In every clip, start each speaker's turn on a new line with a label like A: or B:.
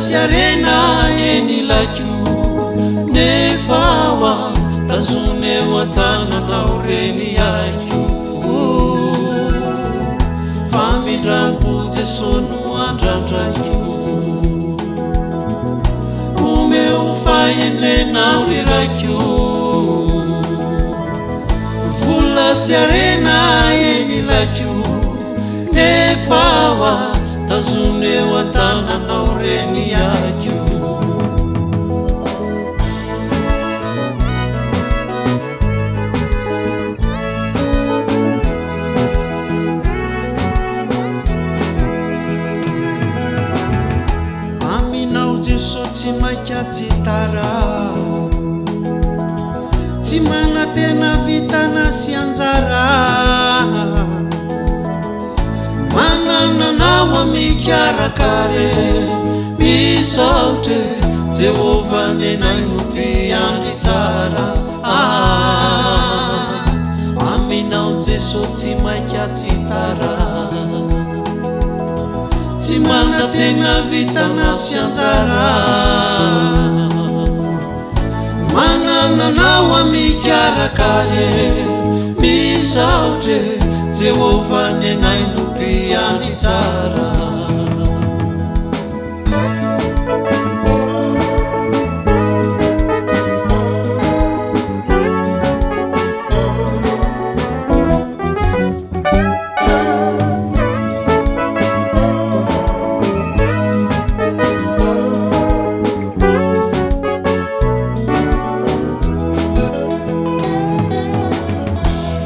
A: sy harena eny ilaiko, nefa hoa tazony eo an-tananao reny aiko. Famindram-po Jeso no andrandraiko. Omeo fahendrena aho ry Raiko. Vola sy harena eny ilaiko, nefa hoa tazony eo an-tananao reny aiko. Aminao Jeso tsy maika tsy tara. Tsy manantena vintana sy anjara. Manana anao mikarakara e. Misaotra e, Jehovah nenay no mpiandry tsara. Ah, aminao Jeso tsy maika tsy tara. Tsy manantena vintana sy anjara. Manana anao mikarakara e. Misaotra e, Jehovah nenay no mpiandry tsara.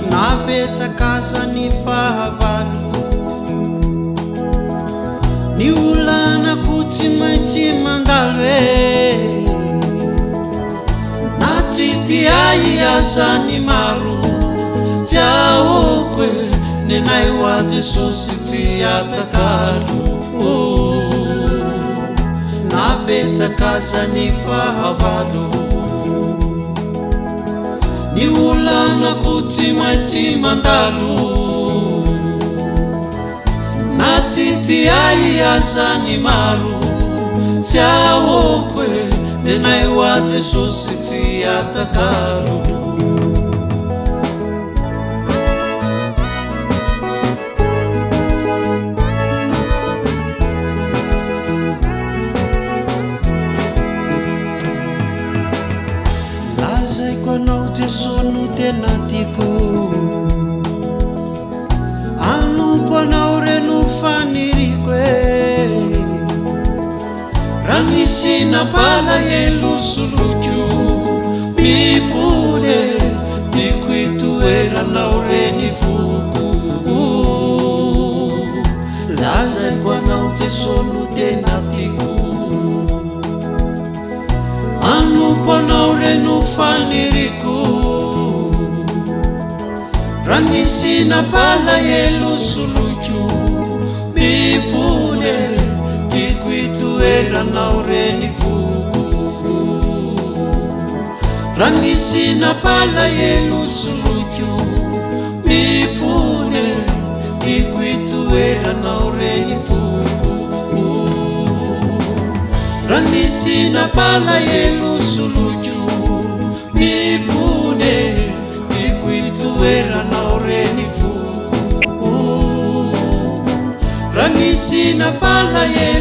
A: Na betsaka aza ny fahavalo, ny olana koa tsy maintsy mandalo e. Na tsy tia ahy aza ny maro, tsy ahoako e, nenay ho a Jesosy tsy atakalo. Na betsaka aza ny fahavalo, ny olana koa tsy maintsy mandalo. Na tsy tia ahy aza ny maro, tsy ahoako e, nenay ho a Jesosy tsy atakalo. Lazaiko anao Jeso no tena tiako, hanompo anao re no faniriako e. Raha nisy nampalahelo soloiko mifony e, tiako hitoeranao re ny foko. Lazaiko anao Jeso no tena tiako, hanompo anao re no faniriako. Raha nisy nampalahelo soloiko mifony e, tiako hitoeranao re ny foko. Raha nisy nampalahelo soloiko mifony e, tiako hitoeranao re ny foko. Raha nisy nampalahelo soloiko mifony e, tiako hitoeranao re ny foko. Raha nisy nampalahelo